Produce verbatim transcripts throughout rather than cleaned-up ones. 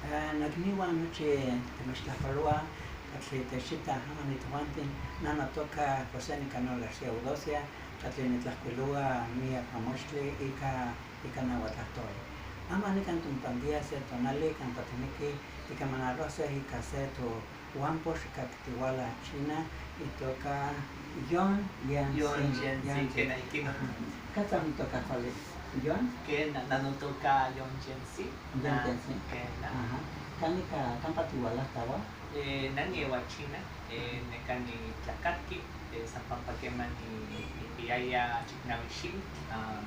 Nayniwan nochi temachtlapaluwa, katle techita, amani tuwanti, nana toka José Nicanor García Eudocia, katle nitlajkueluwa Mía Kamochtli ika, ika náhuatl tlajto'le. Amani kan tumpanti'a se tonali kan tatinike tikamanaruse ika se tu Wampox kak tiwala' China, itoka Yon Yansi. Yon Yansi, kena ikino. Katsan toka kuale? Yon? Kena, nana toka Yon Yansi. Yon Yansi. Kena. Kanika, kanpa tiwala' tawa? Eh, nani ewa China, eh, neka nitlakatke, eh, sampampa kema ni, nipiyaya chiknawi xi'it, ah,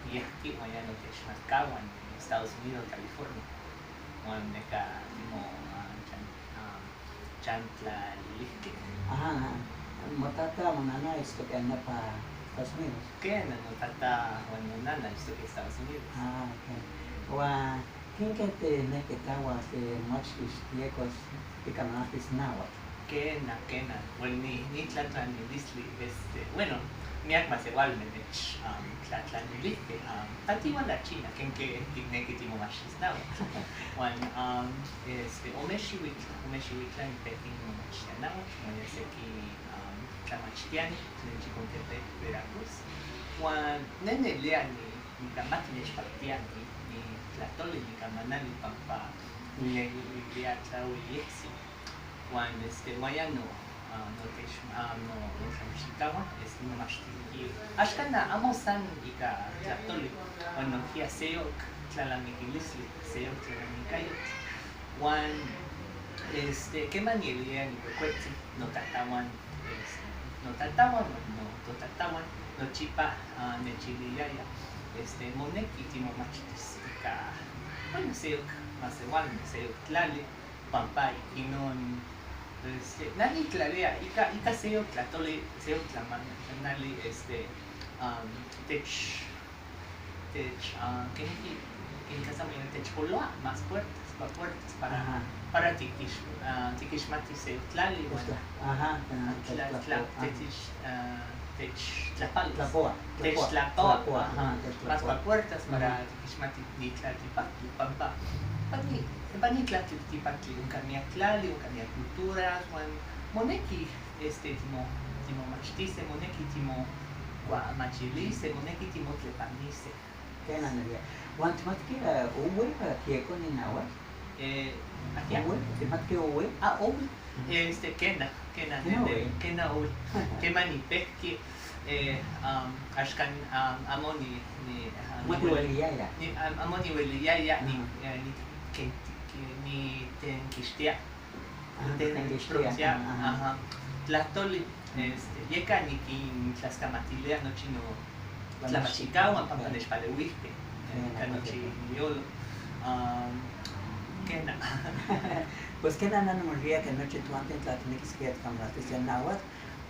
niyahki', wan ya notechmatka wan Estados Unidos, California. Wan neka timo, ah, chan, ah, chantlalilihke. Aha, motata, monana, istoke anapa Estados Unidos. Kena, motata wan monana istoke Estados Unidos. Ah, okay. Wan, ken ke tinehke tawa, este, machtis tiekos tikamanaltis náhuatl? Kena, kena. Bueno, ni, ni tlatlanilistli, este, bueno, miyak mas igual me nech, um, tlatlanilihke, um, tatiwala' China, ken ke tinehke timomachtis náhuatl. Wan, um, este, ome xiwitl, ome xiwitl la nipehke nimomachtia náhuatl, wan ya seki, um, tlamachtiani, tlen Chicontepec, Veracruz. Wan nene lea ni, nikamat nechpaktia ni, nitlahtoli, nikamanali pampa nine, nine lea tlawe yehsi. Wan, este, wan ya no, ah, notech, ah, no, notlamachtitawan, este, nimomachti. Axka na, amo san ika tlahtoli, wan nohia seyo'k tlalamikilistli, seyo'k tlalamikayotl. Wan, este, kema niyelilea niwekuetsti, notatawan, este, notatawan, no, no, notatawan, nochipa, ah, nechiliyaya, este, moneki timomachtis ika, bueno, seyo'k mas igual, seyo'k tlali, pampa ikinon, este, nani tlalea, ika, ika seyo'k tlahtoli, seyo'k tlamanali, este, um, tech, tech, ah, ken ki, ken kasa mo, techpolo'a mas puertas, pa puertas para, para tikix, ah, tikixmatis seyo'k tlali, bueno. Aha, ah, tla, tla, tech, ah, tech tlapo'a, tech tlapo'a, aha, mas pa puertas para tikixmatis nitla tipaktli, pampa, pani, pani tla tipaktli, un kamiak tlali, un kamiak kultura, wan, moneki, este, timo, timomachtise, moneki timo, kua machilise, moneki timotlepanise. Kena, nene. Wan, timatke, eh, owe, eh, tieko ni náhuatl? Eh, akia? Owe, timatke owe? Ah, owe. Este, kena, kena, kena owe. Kema nipehke, eh, um, axkan, um, amo ni, ni, ah, ni, am-, amo niweliyaya, ni, eh, ni, ke, ke, nitenkixtia. Nitenkixtia, aha. Tlahtoli, este, yeka nikintlaskamatilea nochi notlamachikawan pampa nechpalewihke. Ka nochi niyolo. Kena. Pues kena, nana, molía ke nochi tuwanti tla tinekiskiya tikamanaltis náhuatl,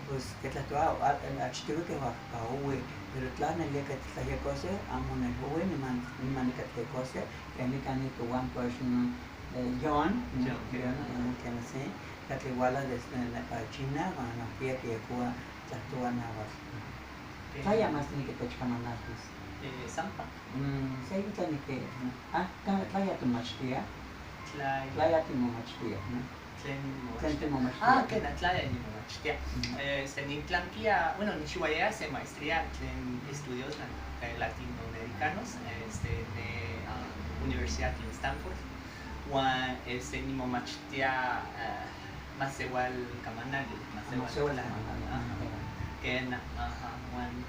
pues ke tla tua, ah, eh, achtiwike wa, wa owe, pero tla nalía ke tla yekose, amo ne owe, niman, niman ika yekose, keni kani tuwan, pues, mm, eh, John, John, John, eh, kena, sí, katwala' desde, eh, China, wan nohia ke yekua tlahtowal náhuatl. Tlaya mas niki techkamanaltis? Eh, sampa. Mm, se yu tla niki, ah, ka-, tlaya tumachtia? Tlaya. Tlaya timomachtia, ¿no? Tlen, tlen timomachtia. Ah, kena, tlaya nimomachtia. Este, nintlankia, bueno, nichiuaya se maestría tlen estudios la-, eh, latinoamericanos, este, ne, ah, Universidad de Stanford. Wan, este, nimomachtia, ah, masewal kamanali, masewal kamanali. Aha. Kena, aha, wan,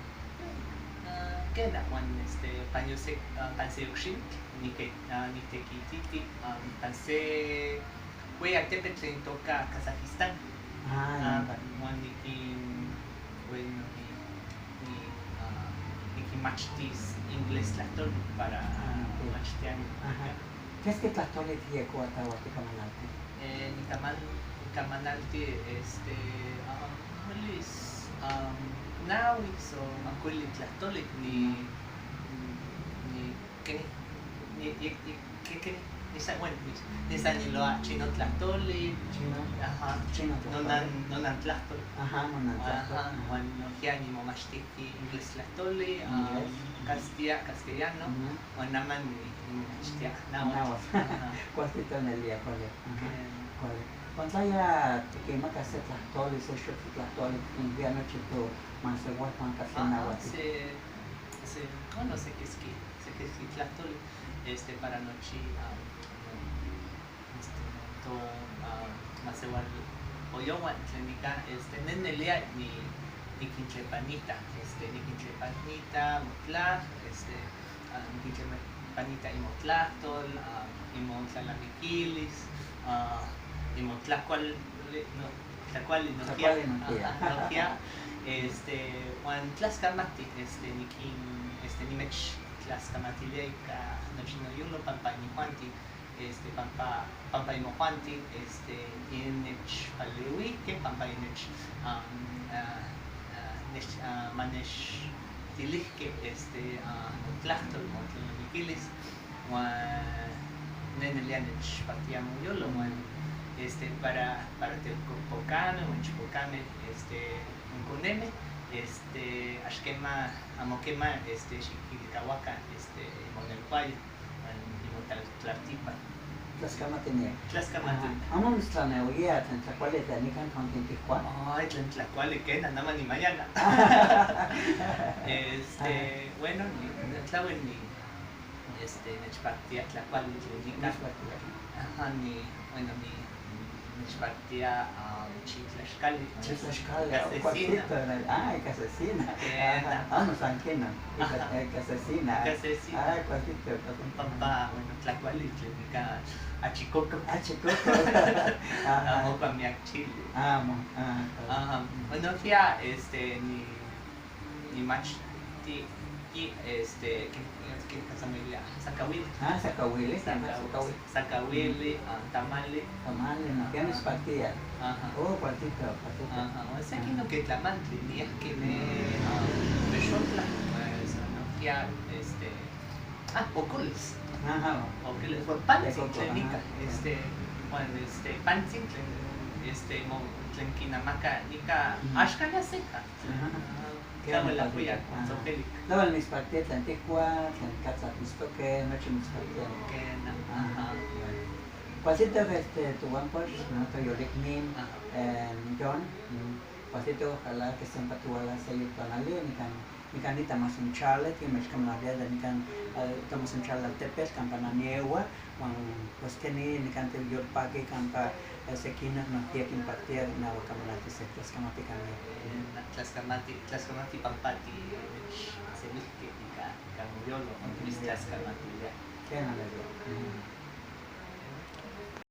ah, kena, wan, este, pan yose-, ah, pan seyo'k xiwitl, nike-, ah, nitekititi, ah, pan se wéya' tepetl tlen toka Kazajistán. Ah, wan niki-, bueno, ni-, ni-, ah, nikimachtis inglés tlahtol para machtiani. Aha. Keske tlahtoli ti yekua tawa tikamanalti? Eh, nikaman-, nikamanalti, este, ah, kualis, ah, nawi so makuili tlahtoli ni-, ni-, keni, I, i, i, ke, ke, nisa, bueno, nisa nilo'a' chino tlajtoli. Chino. Ajá. Chino tlajtoli. Nonan, nonan tlajtol. Ajá, nonan tlajtol. Ajá. Wan nohia' nimomachti' inglés tlajtoli, ah, inglés, kastilla-, castellano, wan namanen ni, nimomachti' náhuatl. Náhuatl. Ajá. Kualtito Nelia, kuale. Ajá. Kuale. Wan tlalaya tikimakase' tlajtoli, se xotl tlajtoli, tikimakase' nochi tu masewal wan ka'tli náhuatl. Ajá, se, se, bueno, se kiski, se kiski tlajtoli, este, para nochi, ah, este, to, ah, masewal oyowan, tlen nika, este, ne Nelia ni, nikintlepanita, este, nikintlepanita, motlaj, este, ah, nikintlepanita imo tlajtol, ah, imo tlalamikilis, ah, imo tlakuali, no, tlakuali nohia'. Tlakuali nohia'. Ajá, nohia'. Este, wan tlaskamati, este, nikin, este, nimech tlaskamatiliah ika nochi noyulo', pampa inohwanti, este, pampa, pampa inohwanti, este, yinech palewike, pampa yinech, ah, ah, ah, nech, ah, manechtilijke', este, ah, notlajtol, notlalamikilis, wan ne Nelia nech paktia moyulo', wan, este, para, para Tekolpokanme, wan Chikolpokanme, este, koneme, este, axka kema, amo kema, este, xikilkawaka', este, monelkuaya. Wan imo tal-, tlaltipan. Tlaskamati Nelia. Tlaskamati. Ajá. Amo mitstlanewia tlen tlakuali tla nikan tontin Tijuana. Ay, tlen tlakuali kena, namanen mañana. Este, ajá, bueno, ni, ni, tlawen ni, este, nech paktia tlakuali tlen nikan. Nech paktia. Ajá, ni, bueno, ni, nech paktia, ah, chi tlaxkali. Chi tlaxkali, oh, kualtito, ah, ika asesina. Kena. Ajá. Ah, no, san kena. Ajá. Ika asesina. Ika asesina. Ah, kualtito, kualtito. Pampa, bueno, tlakuali tlen nika achikokok. Achikokok. Ajá. Amo pa miak chile. Amo, ah, kualtito. Ajá. Bueno, ya, este, ni nimachti', este, ke, ke, ke, sakawili. Ah, sakawili, sakawili. Sakawili, ah, tamali. Tamali, no, ke mitspaktia. Ajá. Oh, kualtito, kualtito. Ajá, o sea, ke no ke tlamantli, ni, ah, ke me, ah, mexotla, pues, no, ya, este, ah, pokoles. Ajá. Pokoles, bueno, pantzin, tlen nika, ajá, este, bueno, este, pantzin, tlen, este, mo, tlen kinamaka' nika, axka la seca. Ajá. Kawel la kuya, tzopelik. Lawel mitspaktia tlen tihua, tlen katsa tistoke, nochi mitspaktia. Kena, ajá. Kualtito, este, towan pues, no, toyoliknin, eh, John, mm, kualtito, ojalá que siempre towala' se yul tonali, nikan, nikan nita ma son chale, ti mexkamaria, nikan, eh, ta ma son chale altepetl, kampa naniwa, wan, pues, keni, nikan te yolpaki, kampa, eh, se kina, no, tia kin paktia, na, wa kampa nati se, tlaskamati kami. Eh, na, tlaskamati, tlaskamati pampa ti, eh, se mihke, nika, nika moyolo', nika, mis tlaskamati, ya. Kena, ya.